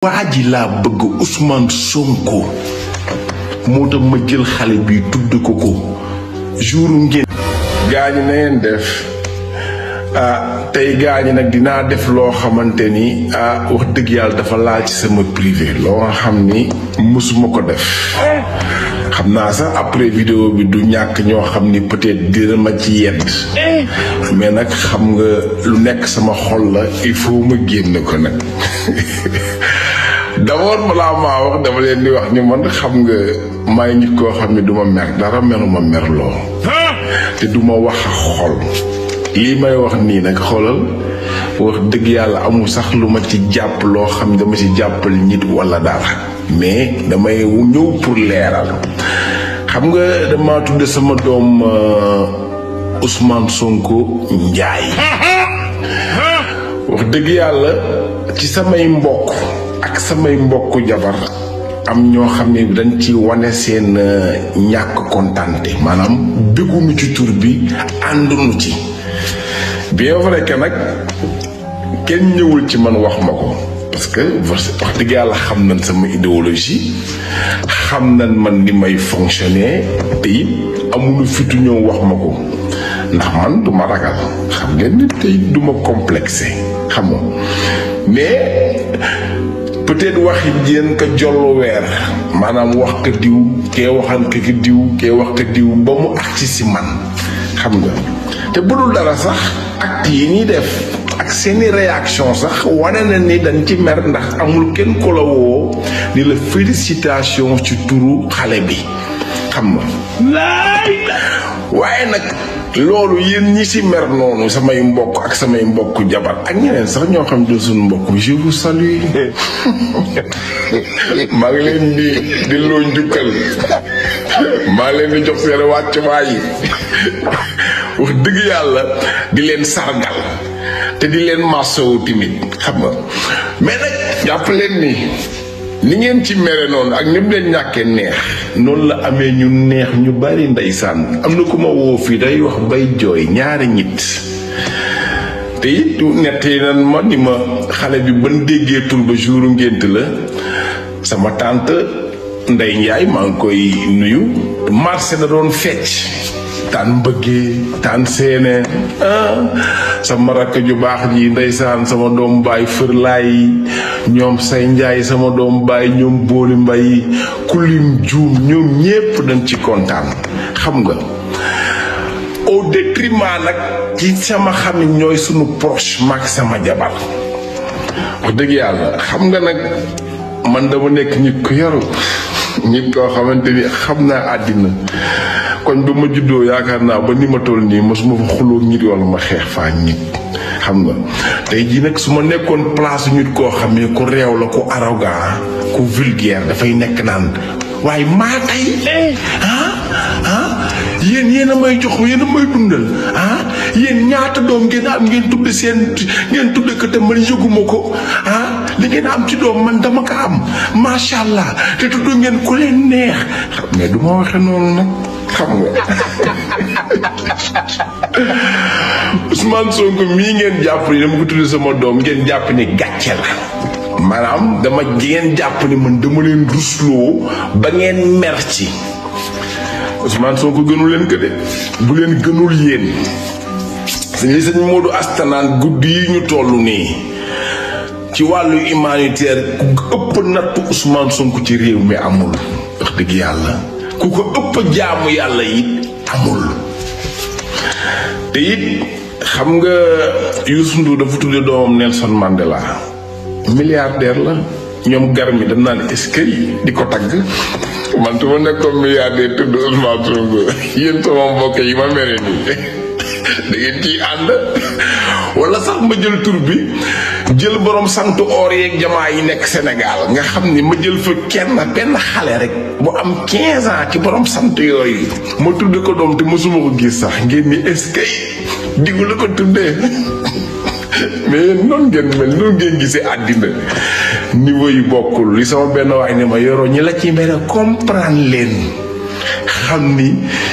waaji laa bëgg Ousmane Sonko moo tax ma jël xale bi tudd ko jouru ngeen gaañu na ngeen def tey gaañu nag dinaa def loo xamante ni wax dëgg yàlla dafa laal ci sama privé loo nga xam ni mësuma ko def xam naa sax après vidéo bi du ñàkk ñoo xam ni peut-être dina ma ci yedd mais nag xam nga lu nekk sama xol la il faut ma génn ko nag d'abord balaa maa wax dama leen di wax ni man xam nga maay nit koo xam ne duma mer dara meruma merloo te duma wax xol lii may wax nii nag xoolal wax dëgg yàlla amul sax lu ma ci jàpp loo xam dama ci jàppal nit wala dara mais damay ñëw pour leeral xam nga dama tudde sama doom Ousmane Sonko Ndiaye wax dëgg yàlla ci samay mbokk ak samay mbokk jabar am ñoo xam ne dañ ci wane seen ñàkk kontante maanaam bëgguñu ci tur bi ànduñu ci bien vrai que nag kenn ñëwul ci man wax ma ko parce que wax dëgg yàlla xam nañ sama idéologie xam nañ man ni may fonctionner te it amuñu fitu ñëw wax ma ko ndax man du ma ragal xam ngeen ni tey du ma complexé xam nga mais peut-être waxi jéen ka jollu weer maanaam wax ka diw kee waxan ka diw kee wax ka diw ba mu agsi si man xam nga te budul dara sax acte yi ñuy def ak seeni réaction sax wane na ni dañ ci mer ndax amul kenn ko la woo ni la félicitation ci turu xale bi xam nga waaye nag loolu yéen ñi ci mer noonu samay mbokk ak samay mbokk jabar ak ñeneen sax ñoo xam ne suñu mbokk je vous salue maa ngi leen di loo njukkal maa leen di jox seen wàccuwaay yi wax dëgg yàlla di leen sargal te di leen masawu timit xam nga mais nag jàpp leen ni ngeen ci mere noonu ak ni mu leen ñàkkee neex noonu la amee ñu neex ñu bari ndeysaan am na ku ma woo fii day wax bay jooy ñaari nit te it nett yi nan ma ni ma xale bi ban déggee tur ba jouru ngént la sama tante Ndey Ndiaye maa ngi koy nuyu marché na doon fecc taan mbëggee taan seene sama rakk ju baax ji ndeysaan sama doom baay fërlaay ñoom say njaay sama doom baay ñoom booli mbay kulim juum ñoom ñépp dañ ci kontaan xam nga au détriment nag ci sama xam ne ñooy sunu proche maag sama jabar wax dëgg yàlla xam nga nag man dama nekk nit ku yaru nit koo xamante ni xam naa àddina koñ ba ma juddoo yaakaar naa ba ni ma toll nii mosuma fa xuloo nit wala ma xeex faa nit xam nga tey jii nag su ma nekkoon place nit koo xam ne ku réew la ku arrogant ku vulgaire dafay nekk naan waaye maa tey yéen a may jox yéen a may dundal yéen ñaata doom ngeen am ngeen tudde ngeen tudde ko te man yëguma ko li ngeen am ci doom man dama ko am macha allah te tudd ngeen ku leen neex mais du ma waxe noonu nag xam nga Ousmane Sonko mii ngeen jàpp ni dama ko tudde sama doom ngeen jàpp ni gàcce la maanaam dama ngeen jàpp ni man dama leen rusloo ba ngeen mer ci Ousmane Sonko gënul leen ko de bu leen gënul yéen li sëñ Modou Astanaan guddi yi ñu toll nii ci wàllu humanitaire ku ëpp nattu Ousmane Sonko ci réew mi amul wax dëgg yàlla ku ko ëpp jaamu yàlla it amul te it xam nga Youssou Ndour dafa tudde doomam Nelson Mandela milliardaire la ñoom gar mi dañ naan est-ce que di ko tagg man su ma nekkoon milliardaire tudd Ousmane Sonko yéen sama mbokk yi ma mere nii da ngeen ciy ànd wala sax ma jël tur bi jël borom santu or yeeg jamaa yi nekk Sénégal nga xam ni ma jël fa benn xale rek bu am 15 ans ci borom sant yooyu ma tudd ko doom te mosuma ko gis sax ngeen ni est-ce que diggu la ko tuddee mais yéen noonu ngeen mel noonu ngeen gisee àddina niveau yi bokkul li sama benn waay ne ma Yoro ñi la ci mere comprendre leen xam ni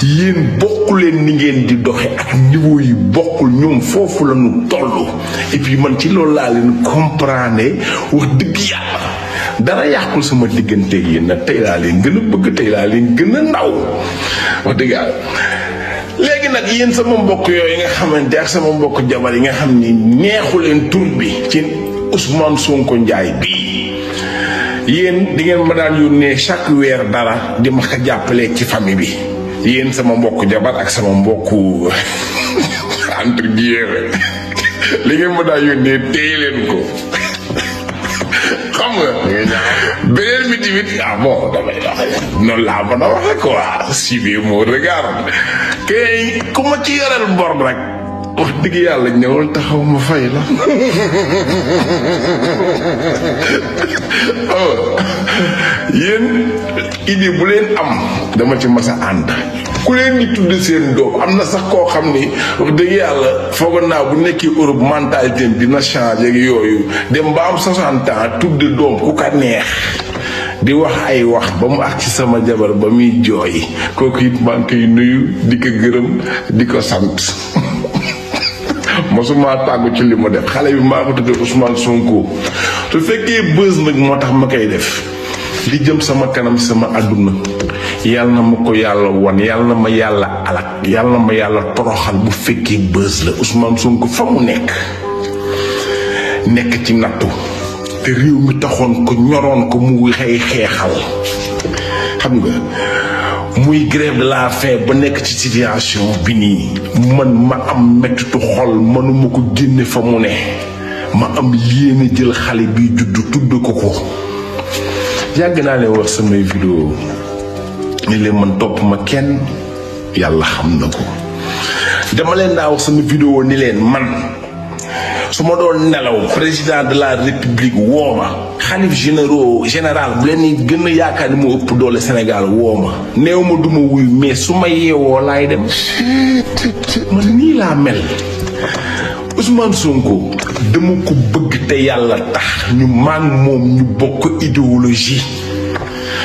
yéen bokku leen ni ngeen di doxe ak niveau yi bokkul ñoom foofu la ñu toll et puis man ci loolu laa leen comprendre wax dëgg yàlla dara yàqul sama digganteeg yéen nag tey laa leen gën a bëgg tey laa leen gën a ndaw wax dëgg yàlla léegi nag yéen sama mbokk yooyu nga xamante ak sama mbokk jabar yi nga xam ni neexu leen tur bi ci Ousmane Sonko Ndiaye bii yéen di ngeen ma daan yónnee chaque weer dara di ma ko jàppale ci famille bi yéen sama mbokk jabar ak sama mbokk entre guillemets li ngeen ma daan yónnee téye leen ko xam nga beneen bi tamit bon damay wax noonu laa mën a waxe quoi suivez mon regard kay ku ma ci yoreel bor rek wax dëgg yàlla ñëwal taxaw ma fay la yéen idée bu leen am dama ci mas a ànd ku leen di tudd seen doom am na sax koo xam ni wax dëgg yàlla foog naa bu nekkee Europe mentalité dina changé ak yooyu dem ba am 60 ans tudd doom ku ka neex di wax ay wax ba mu ak ci sama jabar ba muy jooy kooku it maa ngi koy nuyu di ko gërëm di ko sant mosuma tàggu ci li ma def xale bi maa ko tuddee Ousmane Sonko su fekkee bës nag moo tax ma koy def li jëm sama kanam sama àdduna yàlla na ma ko yàlla won yàlla na ma yàlla alak yàlla na ma yàlla toroxal bu fekkee bës la Ousmane Sonko fa mu nekk ci nattu te réew mi taxoon ko ñoroon ko mu xeexal xam nga muy grève de la faim ba nekk ci situation bi nii man ma am mettitu xol mënuma ko génne fa mu ne ma am yéene jël xale bi juddu tudd ko yàgg naa leen wax samay vidéo ni leen man topp ma kenn yàlla xam na ko dama leen daa wax sama vidéo ni leen man su ma doon nelaw président de la république wooma xalif général bu leen gën a yaakaar ni mu ëpp doole Sénégal wooma néew ma duma wuy mais su ma yeewoo laay dem man nii laa mel Ousmane Sonko dama ko bëgg te yàlla tax ñu maan moom ñu bokk idéologie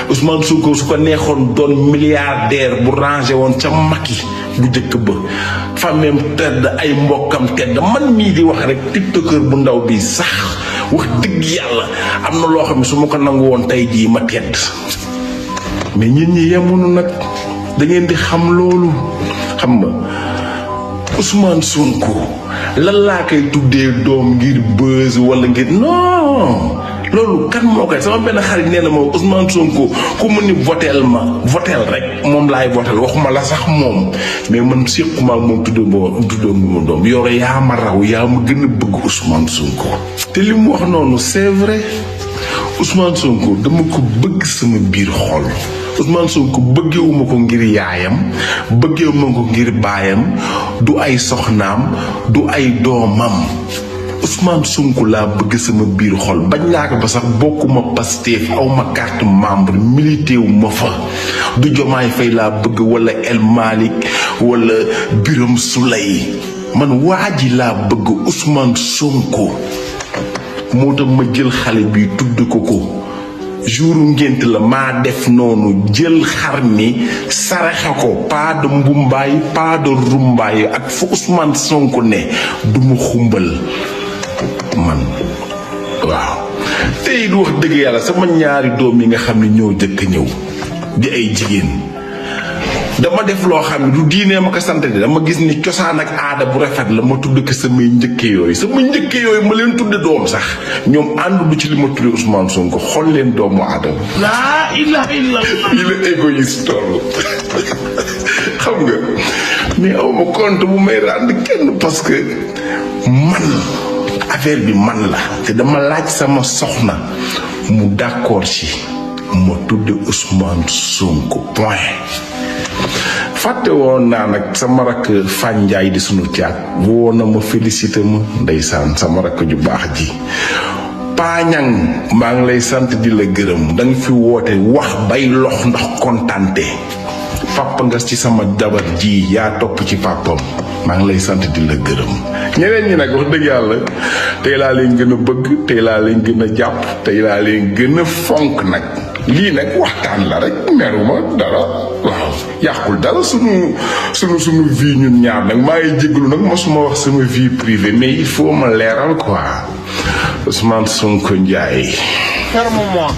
Ousmane Sonko su ko neexoon doon milliardaire bu rangé woon ca Macky bu njëkk ba famem tedd ay mbokkam tedd man mii di wax rek tiktokeur bu ndaw bi sax wax dëgg yàlla am na loo xam ne su ma ko nangu woon tey jii ma tedd mais ñit ñi yemunu nag da ngeen di xam loolu xam nga Ousmane Sonko lan laa koy tuddee doom ngir buzz wala ngir non loolu kan moo koy sama benn xarit nee na ma Ousmane Sonko ku mu ni votel rek moom laay votel waxuma la sax moom mais man séquma ak moom tuddee ma doom Yoro yaa ma raw yaa ma gën a bëgg Ousmane Sonko te li mu wax noonu c'est vrai Ousmane Sonko dama ko bëgg sama biir xol Ousmane Sonko bëggewuma ko ngir yaayam bëggewuma ko ngir baayam du ay soxnaam du ay doomam Ousmane Sonko laa bëgg sama biir xol bañ naa ko ba sax bokkuma Pastef aw ma carte membre milité wu ma fa du Jomaay Fay laa bëgg wala El Malick wala Biram Souley man waa ji laa bëgg Ousmane Sonko moo tax ma jël xale bi tudd ko jouru ngént la maa def noonu jël xar mi saraxe ko pas de mbumbaay pas de rumbaay ak fu Ousmane Sonko ne duma xumbal man waaw tey du wax dëgg yàlla sama ñaari doom yi nga xam ne ñoo jëkk ñëw di ay jigéen dama def loo xam ne du diinee ma ko sant de dama gis ni cosaan ak aada bu rafet la ma tudd ko samay njëkke yooyu ma leen tudde doom sax ñoom ànd du ci li ma tudde Ousmane Sonko xool leen doomu aadama laa ilaha illallah yi la égoïste toll xam nga mais aw ma compte bu may rendre kenn parce que man affaire bi man la te dama laaj sama soxna mu d'accord ci ma tudde Ousmane Sonko point fàtte woon naa nag sama rakk Fane Ndiaye di sunu caat woo na ma félicité ma ndeysaan sama rakk ju baax ji paañang maa ngi lay sant di la gërëm danga fi woote wax bay lox ndax kontante papa nga ci sama jabar ji yaa topp ci papam maa ngi lay sant di la gërëm ñeneen ñi nag wax dëgg yàlla tey laa leen gën a bëgg tey laa leen gën a jàpp tey laa leen gën a fonk nag lii nag waxtaan la rek meruma dara waaw yàqul dara sunu vie ñun ñaar nag maa ngi jégalu nag mosuma wax sama vie privée mais il faut ma leeral quoi Ousmane Sonko Ndiaye. Ferme-moi.